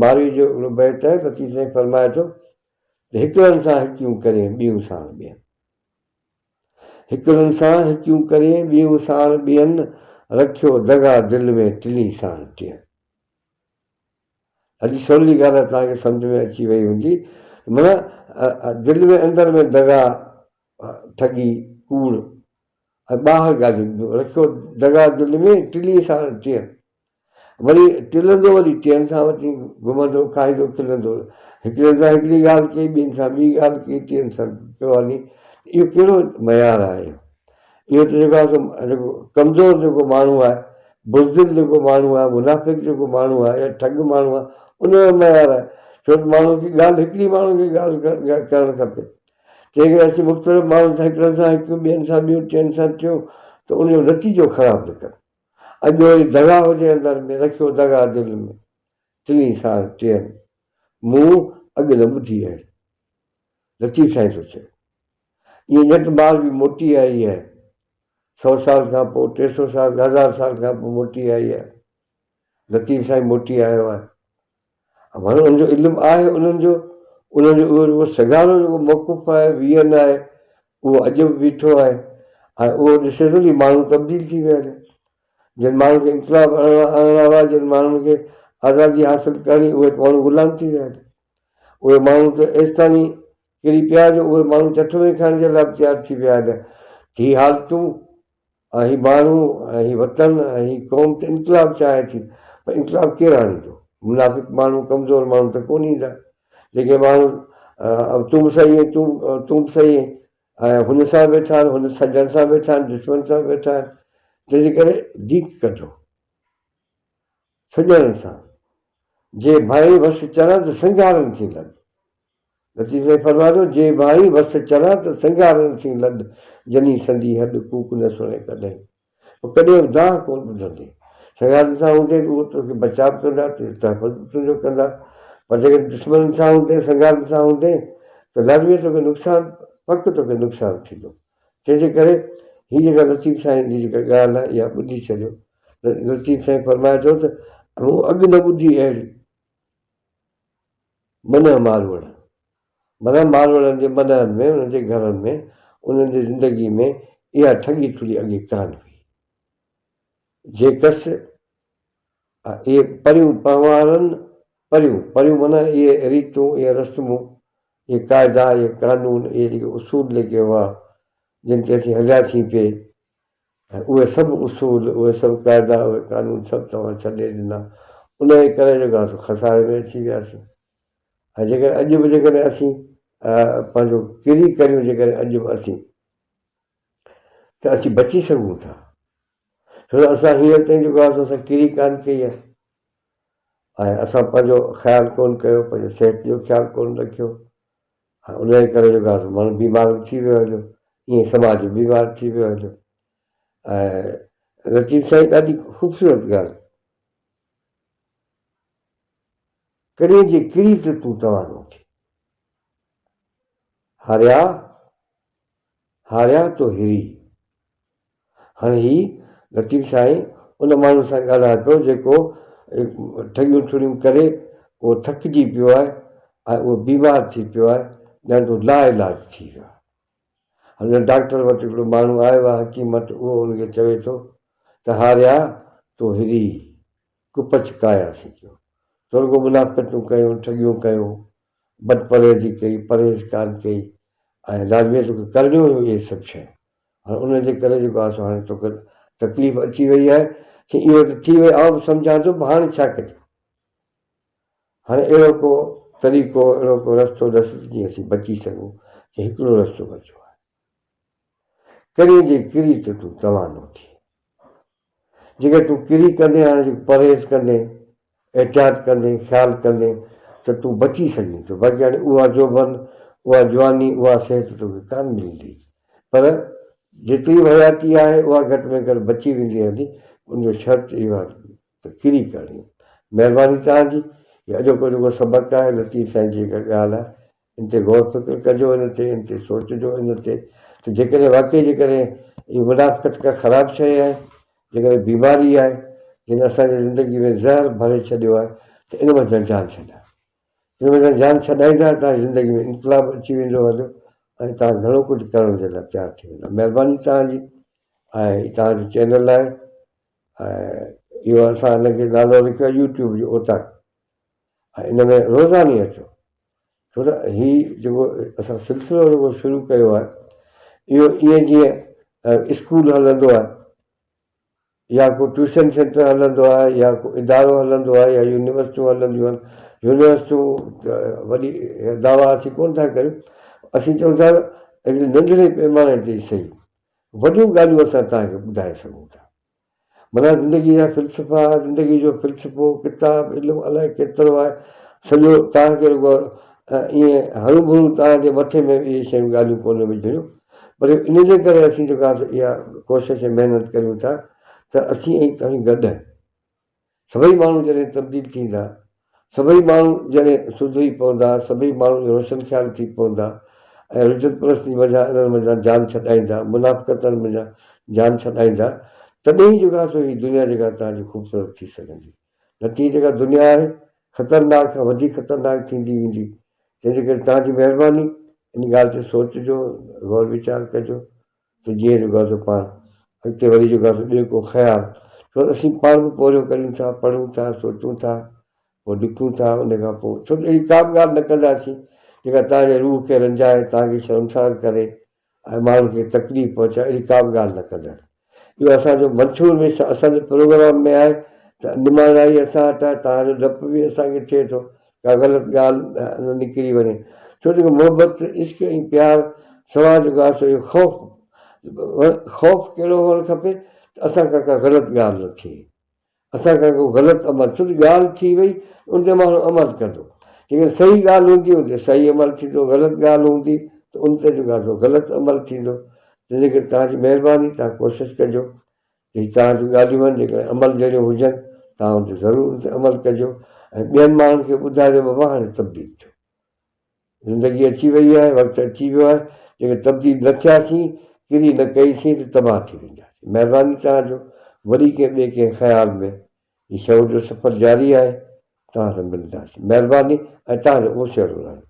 ماروي جو هڪڙو بيت آهي، لطيف سائين فرمائي ٿو ته هڪڙن سان هڪيون ڪرين ٻيون ساڻ ٻين. هڪڙن سان هڪيون ڪرين ٻيون ساڻ ٻين، رکيو دغا دل ۾ ٽنهي ساڻ ٽين. ڏاڍي سولي ڳالهه آهي توهان کي سمجهه ۾ اچي وئي هوندي معنيٰ دل ۾ اندر ۾ دغا، ٺڳي، ڪوڙ ۽ ٻاهر ڳالهيون رکيو دغا دل ۾ ٽنهي ساڻ ٽين. وري ٽلندو وري ٽين سان وٺي گهمندو کائيندو کلندو هڪڙين سان هڪڙي ڳالهه ڪئي ٻين سان ٻي ڳالهه ڪئي ٽين سان پيو هلي اهو ڪهڙو معيار آهي اهو ته جيڪو آهي سو جيڪو ڪمزور جيڪو ماڻهو آهي بزدل جيڪو ماڻهو آهي منافق جيڪو ماڻهو آهي يا ٺڳ ماڻهو آهي ان جو معيار آهي ڇو ته ماڻهو کي ڳالهه هڪڙي ماڻهو کي ڳالهه ڪرڻ کپي تنهن ڪري اسين مختلف ماڻهن سان هڪڙن سان هڪ ٻين سان ٻيون ٽين سان ٽيون ته ان جو نتيجو خراب نڪرندو اڄ وري دغا هجي اندر ۾، رکيو دغا دل ۾، ٽنهي ساڻ ٽين، مون اڳ نه ٻڌي اهڙي. لطيف سائين ٿو چئي. ائين ڄٽ مال به موٽي آئي آهي. سئو سال کان پوء، 300 سال، هزار سال کان پوء موٽي آئي آهي. لطيف سائين موٽي آيو آهي. معنيٰ ان جو علم آهي انهن جو انهن جو اهو جيڪو سگهارو جيڪو موقف آهي ويئن آهي اهو اڄ به بيٺو آهي ۽ اهو ڏسي ٿو ته ماڻهو تبديل ٿي ويا آهن جن ماڻهن کي انقلاب آڻڻا هئا جن ماڻهن کي آزادي حاصل ڪرڻي اهي ماڻهو غلام ٿي ويا آهن اهي ماڻهو ته ايستائين ڪري پيا جو اهي ماڻهو چٺ ۾ کائڻ جي لاء به تيار ٿي ويا آهن هي حالتون ۽ هي ماڻهو ۽ هي وطن ۽ هي قوم ته انقلاب چاهي ٿي پر انقلاب ڪير آڻيندو؟ منافق ماڻهو، ڪمزور ماڻهو ته ڪونه ايندا. جيڪي ماڻهو تون به صحيح آهين، تون به صحيح آهين ۽ هن سان ويٺا آهن، هن سڄڻ سان ويٺا آهن، دشمن سان ويٺا آهن، تنهن جي ڪري ڊيڪ ڪڍو سڄڻن سان. جي ڀائين وس چڙهان ته سنگهارن سين لڏ. لطيف سائين فرمائي ٿو، جي ڀائين وس چڙهان ته سنگهارن سين لڏ، جني سندي هڏ ڪوڪ نه سڻي ڪڏهين. پوء ڪڏهن به دانهن ڪونه ٻڌندين. سنگهارن سان هوندين ته اهي توکي بچاء به ڪندا، تنهنجو تحفظ به تنهنجو ڪندا. پر جيڪڏهن دشمنن سان هوندين، سنگهارن سان هوندين ته لازمي توکي نقصان، پڪ توکي نقصان ٿيندو. تنهن جي ڪري هي جيڪا لطيف سائين جي جيڪا ڳالهه آهي اها ٻڌي ڇڏيو. لطيف سائين فرمائي ٿو ته مون اڳ نه ٻڌي اهڙي. منهن ماروئڙن، معنيٰ ماروئڙن جي منهن ۾، انهن جي گهرن ۾، انهن جي زندگي ۾ اها ٺڳي ٺلهي اڳي ڪانه هئي. جي ڪس اهي پريون پنهوارن، پريون، پريون معنيٰ اهي ريتون، اهي رسمون، اهي قاعدا، اهي قانون، اهي جيڪي اصول جيڪي هئا، جن تي اسين هلياسين پئي، ۽ اهي سڀ اصول، اهي سڀ قاعدا، اهي قانون سڀ توهان ڇڏي ڏنا، انهيء ڪري جيڪو آهي سو خساري ۾ اچي وياسين. ۽ جيڪڏهن اڄ به جيڪڏهن اسين پنهنجو ڪري ڪريون جيڪڏهن اڄ به اسين ته اسين بچي سگهون ٿا. ڇو ته اسان هينئر تائين جيڪو آهي سو اسان ڪري ڪانه ڪئي آهي ۽ اسان پنهنجو خيال ڪونه ڪيو، پنهنجي صحت جو خيال ڪونه رکيو ۽ انهيء ڪري جيڪو آهي سو ماڻهو بيمار به ٿي ويو هليو، ائين سماج به بيمار ٿي ويو هليو ۽ لطيف سائين ڏاڍي خوبصورت ڳالهه ڪرين جي ڪري ته تون توانو ٿي هاريا هاريا تو هري. هاڻي هي لطيف سائين ان ماڻهو سان ڳالهائي پيو جيڪو ٺڳيون ٺڙيون ڪري اهو ٿڪجي پيو آهي ۽ اهو بيمار ٿي پيو آهي ڄڻ لاء علاج ٿي ويو آهي. هاڻي ڊاڪٽر وٽ هڪڙو ماڻهو آيو آهي حڪيم وٽ اهو ان کي چوي ٿو ته هاريا تو هري ڪپچ ڪايا سکيو تو رڳو منافقتون ڪيون ٺڳيون ڪيون بد پرهيزي ڪئي پرهيز ڪانه ڪئي ۽ لازمي توکي ڪرڻيون هيون اهي سڀ شيون هاڻي ان جي ڪري جيڪو آهي سو هاڻي توکي تڪليف اچي وئي آهي. سائين اهو ته ٿي ويو آئون به سمجهان ٿو پر هاڻي ڇا ڪجي؟ هاڻي اهڙو ڪو طريقو اهڙو ڪو رستو ڏس ته جيئن اسين بچي سگهون. چي هڪڙو رستو بچيو آهي. ڪرين جي ڪري ته تون توانو ٿي. جيڪڏهن تون ڪري ڪندين هاڻي جيڪو پرهيز ڪندين، احتياط ڪندين، خيال ڪندين ته تون بچي سگهين ٿو. باقي هاڻي اها جوڀن، اها جواني، اها صحت توکي ڪانه ملندي. پر جيتري به حياتي آهي اها گهٽ ۾ گهٽ بچي ويندي هلي. ان جو شرط اهو آهي ته ڪري ڪرڻي. مهرباني توهان جي. هي اڄوڪو جيڪو سبق آهي لطيف سائين جي جيڪا ڳالهه آهي ان تي غور فڪر ڪجو ان تي ان تي سوچجو ان تي ته جيڪڏهن واقعي جيڪڏهن اهي منافقت ڪا خراب شيء آهي جيڪڏهن بيماري آهي جنهن اسان جي زندگي ۾ زهر ڀري ڇڏيو آهي ته ته ان منجهان جان ڇڏايو. ان منجهان جان ڇڏائيندا ته توهان جي زندگي ۾ انقلاب اچي ويندو هليو ۽ توهان گهڻو ڪجهه ڪرڻ جي لاء تيار ٿي ويندا. مهرباني توهان جي ۽ توهان جو چينل آهي ۽ اهو اسان ان کي نالو رکيو آهي يوٽيوب جي اوطاق ۽ ان ۾ روزاني اچو ڇو ته هي جيڪو اسان سلسلو جيڪو شروع ڪيو آهي اهو ائين جيئن اسڪول هلندو آهي يا ڪو ٽيوشن سينٽر هلندو آهي يا ڪو ادارو هلندو آهي يا يونيورسٽيون هلنديون آهن يونيورسٽيون وڏي دعويٰ اسين ڪونه ٿا ڪريون اسين چئون ٿا هڪڙي ننڍڙي پيماني تي صحيح وڏيون ڳالهيون اسان توهان کي ٻڌائي سگهون ٿا. معنيٰ زندگيء جا فلسفا، زندگيء جو فلسفو، ڪتاب، علم الائي ڪيترو آهي، سڄو توهان کي رڳو ائين هروڀرو توهان جي مٿي ۾ اهي شيون ڳالهيون ڪونه وجهڻيون پر ان جي ڪري اسين جيڪا اها ڪوشش ۽ محنت ڪريون ٿا ته اسين ۽ توهين گڏ آهيون. سڀئي ماڻهو جڏهن تبديل ٿيندا، سڀئي ماڻهو جڏهن سڌري پوندا، سڀئي ماڻهو روشن خيال ٿي پوندا ۽ رجعت پرستي منجهان انهن منجهان جان ڇڏائيندا، منافقتن منجهان جان ڇڏائيندا، تڏهن ئي جيڪا سو هي دنيا جيڪا توهان جي خوبصورت ٿي سگهندي. نه ته هي جيڪا دنيا آهي، خطرناڪ کان وڌيڪ خطرناڪ ٿيندي ويندي. تنهن جي ڪري توهان جي مهرباني، ان ڳالهه تي سوچجو، غور ويچار ڪجو. ته جيئن جيڪو آهي سو پاڻ اڳتي وري جيڪو آهي سو ٻيو ڪو خيال ڇو ته اسين پاڻ به پورهيو ڪريون ٿا پڙهون ٿا سوچون ٿا پوء لکون ٿا ان کان پوء ڇو ته اهڙي ڪا به ڳالهه نه ڪنداسين جيڪا توهان جي روح کي رنجائي توهان کي شرمسار ڪري ۽ ماڻهن کي تڪليف پهچائي اهڙي ڪا به ڳالهه نه ڪنداسين اهو اسان جو منشور ۾ اسان جي پروگرام ۾ آهي ته نماڻائي اسان وٽ آهي، توهان جو ڊپ به اسان کي ٿئي ٿو ڪا غلط ڳالهه نه نڪري وڃي. ڇو ته محبت، عشق ۽ پيار سوا جيڪو آهي سو اهو خوف، خوف ڪهڙو هئڻ کپي ته اسان کان ڪا غلط ڳالهه نه ٿئي. اسان کان ڪو غلط عمل، ڇو ته ڳالهه ٿي وئي ان تي ماڻهو عمل ڪندو. جيڪڏهن صحيح ڳالهه هوندي ان تي صحيح عمل ٿيندو، غلط ڳالهه هوندي ته ان تي جيڪو آهي سو غلط عمل ٿيندو. تنهن جي ڪري توهان جي مهرباني توهان ڪوشش ڪجو ته هي توهان جون ڳالهيون آهن جيڪڏهن عمل جهڙيون هجن توهان ان تي ضرور ان تي عمل ڪجو ۽ ٻين ماڻهن کي ٻڌائجو بابا هاڻي تبديل ٿيو. زندگي اچي وئي آهي، وقت اچي ويو آهي، جيڪڏهن تبديل نه ٿياسين، ڪري نه ڪئي سين ته تباهه ٿي وينداسين. مهرباني توهان جو، وري ڪنهن ٻئي ڪنهن خيال ۾ هي شعور جو سفر جاري آهي، توهان سان ملنداسين. مهرباني ۽ توهان جو اوسيئڙو رهندو.